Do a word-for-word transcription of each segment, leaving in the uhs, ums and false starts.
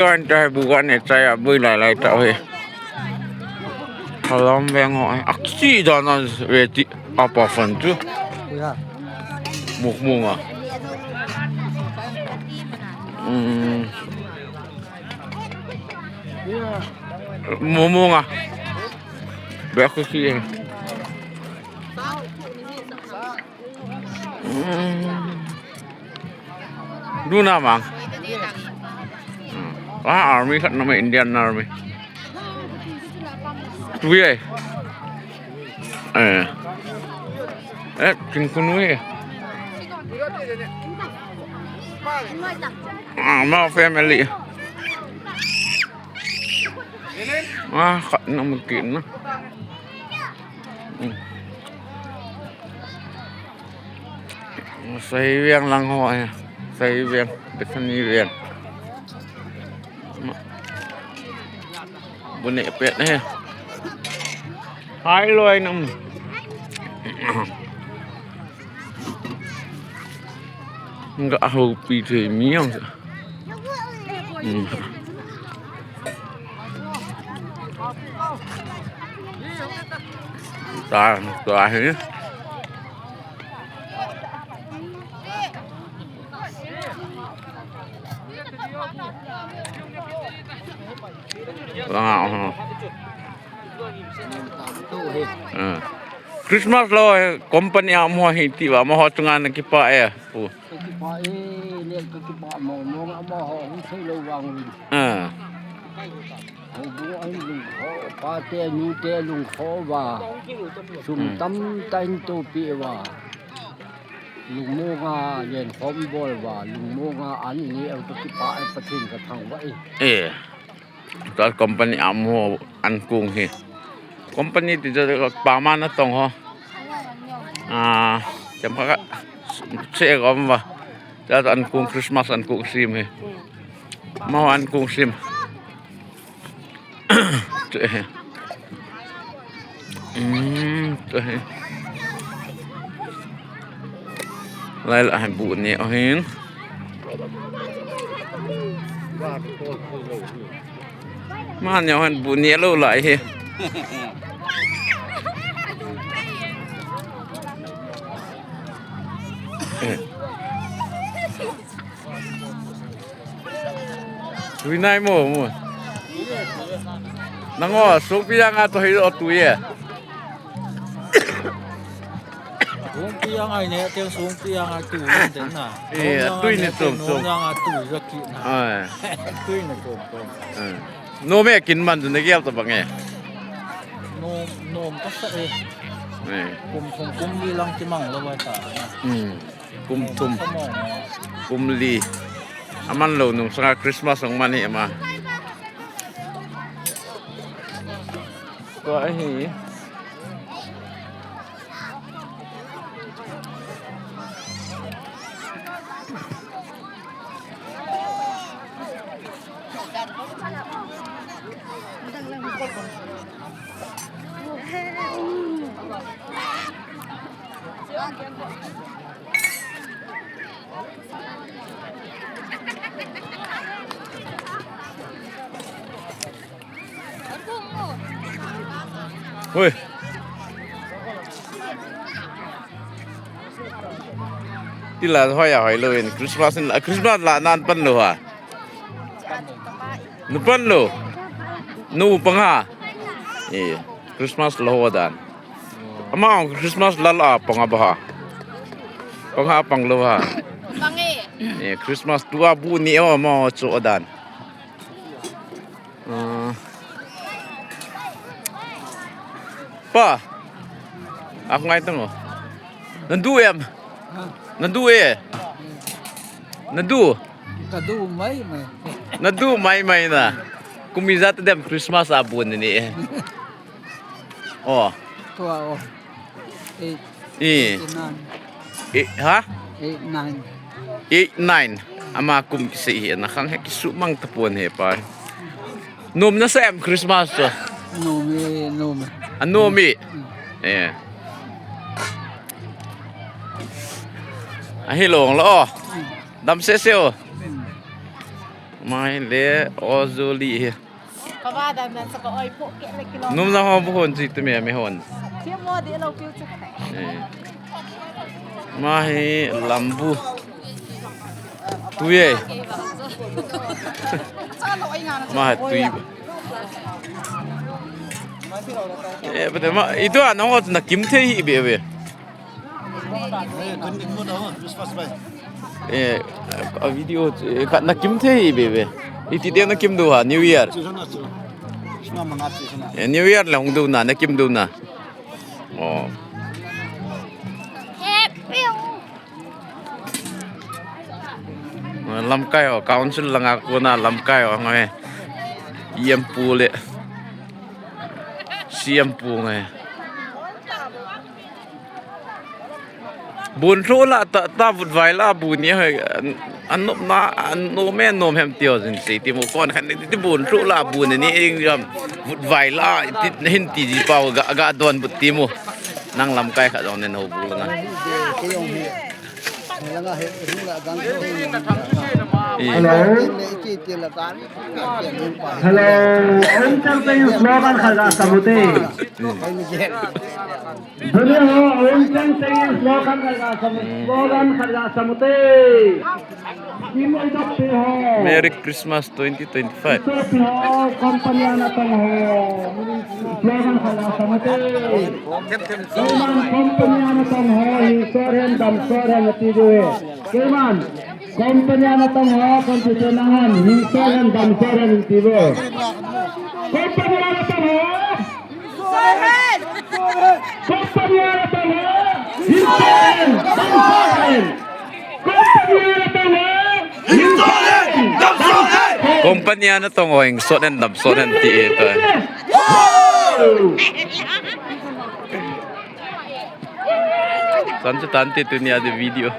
Kan ta bu kan ne chai a bui lai lai ta he. Halam veng ho aksi dan a ve ti apa fan chu. Muk mung a. Mumung a. Be ku si. Duna mang. Ah, army khat na mai, Indian army. Tui ai. Eh. Eh, kin kunu he. Ah, ma family. Ah, khat na mu kin na. Sahi veng lang ho ahi. Sahi veng, Bethany veng. Bu ne pet ahi. Hai loi nam. Nga houpi thei mi jong. Ta, ta hi. Vanga, uh. Christmas lo, company a mo hi ti va, mo ho chunga na kipa e. Pu. Ka kipa e, le ka kipa mo, mo nga mo ho, hung sei lo vang vin. Ah. Hung bu an lung ho, pa te, nu te lung ho va. Sum tam ta in to pi va. Lung mo nga yen khom bol va, lung mo nga an ni ang ka kipa e Pathen ka thang va e. Eh. Tua company a mo an kung hi. Company ti ja pa ma na tong ho. Ah, tem ka che gom va. Ja an kung Christmas an kung sim hi. Mo an kung sim. Che hi. Hmm, che hi. Lai la bu ne o hin. Ma ne han bu ne lo lai he. Tui nai mo mo. Nang o, sungpi jang a to hi o tui e. Sungpi jang ai ne, teng sungpi jang ai tui den na. Eh, tui ne chom chom. Jang a tui ja ki na. Ai. Tui ne chom chom. Eh. Nom e kin man chu na gel ta bang e. Nom, nom ka sa e. Eh. Kum thum kum li lang kimang lo vai ta. Hmm. Kum thum. Kum li. Aman lo nung sanga Christmas ang man hi ama. Ko ahi. Oi. Ti la hoi a hoi lo in Christmas in la, Christmas la nan pan lo ha. Nu pan lo. Nu pang ha. Eh, Christmas lo ho dan. Ama Christmas la la pang ha ba ha. Pang ha pang lo ha. Pang e. Eh, Christmas tua bu ni o ma chu dan. Ah. Pa. Ak ngai tang o. Nadu em. Ha? Nadu e. Nadu. Ka du mai mai. Nadu mai mai na. Kumi jat dem Christmas a bu ni e. Oh. Tua o. Eight. Eh. Eight, nine. Eh, ha? Eight, nine. Eight, nine. Ama kum kisei hi na khang he kisumang tapon he pa. Nom na sa em Christmas chu. Nom e, nom e. A nom e. Mm. Eh. Ahi long lo. Mm. Dam se se o. Mm. Mai le ojoli hi. Kaba dan dan sa ka oi po ke le kilo. Num na ho bu hon chi tu me me hon. Ti mo de lo piu chu. Eh. Ma hi lambu. Tui e. Ma hi tui. Eh, bete ma, itu a nong ot na kim thei hi be be. Eh, a video, eh, ka na kim thei hi be be. Iti te na kim do ha, New Year. Eh, New Year la hung do na, na kim do na. Oh. Lamkai ho, council langa kona lamkai ho ngai. E M pu le C M pu ngai. Bun thu la ta, ta vutvai la bu ni hoi. An, an nom na, an nom e nom hem ti ho jin sei ti mo kon khan ni ti bun thu la bu ni ni ing jam. Vutvai la ti hin ti ji pau ga, ga don but ti mo. Nang lamkai kha jong nen ho bu la na. Hello. Hello. Aum chang teng slogan khat ga sam u te. Bule ho, aum chang teng slogan khat ga sam, slogan khat ga sam u te. Kim oi dok te ho. Merry Christmas twenty twenty-five. Ito pi ho, company ana tong ho. Slogan khat la sam u te. Keiman company ana tong ho, hingsot hen damsot hen ati diu ve. Keiman company ana tong ho, kon ti te nang hen, hingsot hen damsot hen ti ve. Company ana tong ho. Company ana tong ho, hingsot hen damsot hen. Company ana tong ho hingsot hen damsot hen ti e ta. San chu tan ti tunia de video.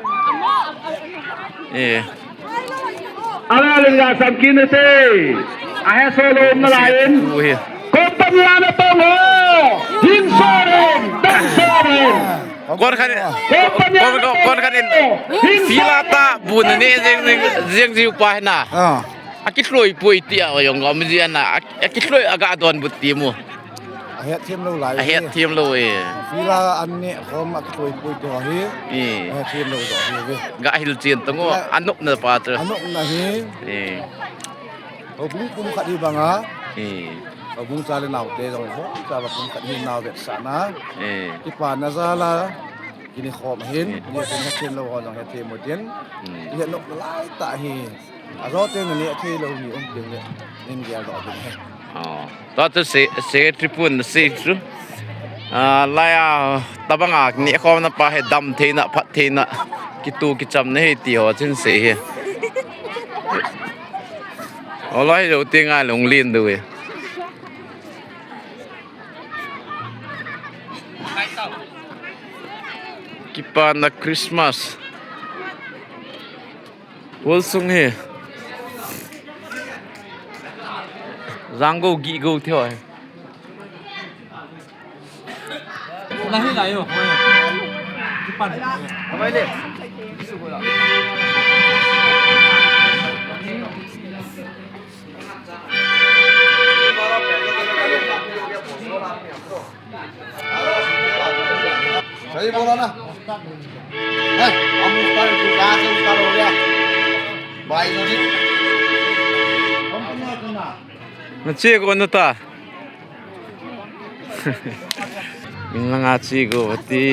Eh. Ala ling ga sam kin te. Ahe so lo na lain. Company ana tong ho. Hingsot hen damsot hen. Kon khat in, kon, kon, kon khat in, fila ta bu na ne jeng, jeng, jeng jiu pa na. Ah. A kithloi pui ti a jong gom ji ana, a, a kithloi a ga don but ti mo. A het them lo lai. A het them lo e. Fila an ne khom a kithloi pui to hi. E. A het them lo jo hi ve. Ga hil chen to ngo, a nop na pa to. A nop na hi. E. Houbung pumkhat hi banga. Hmm. Houbung cha le naote jong ho, cha va pumkhat hi nao vetsahna. Hmm. Kipana jal a, kini khom hin, hmm, ni kin hethem lou ho jong hethem u tin. Hmm. Ihet nok lai tah hi. Ajo te na neh thei lou ni um tin le, nin gel doh ding ahi. Oh. Tua chu se, secretary pun sei chu. Ah, lai a, tabang a, neh khomna pa hi dam theina, phat theina, kitu kichamna hi ti ho chin sei hi. Olai lo ti ngai long lin du e. Kipana Christmas. Hol sung hi. Jang go gi go theo hi. Nahi lai yo. Kipan. Abai le. सही बोला ना? हैं? हम उसका, तू कहाँ से उसका हो गया? भाई जी। Nache ko na ta. Min langa che ko ti.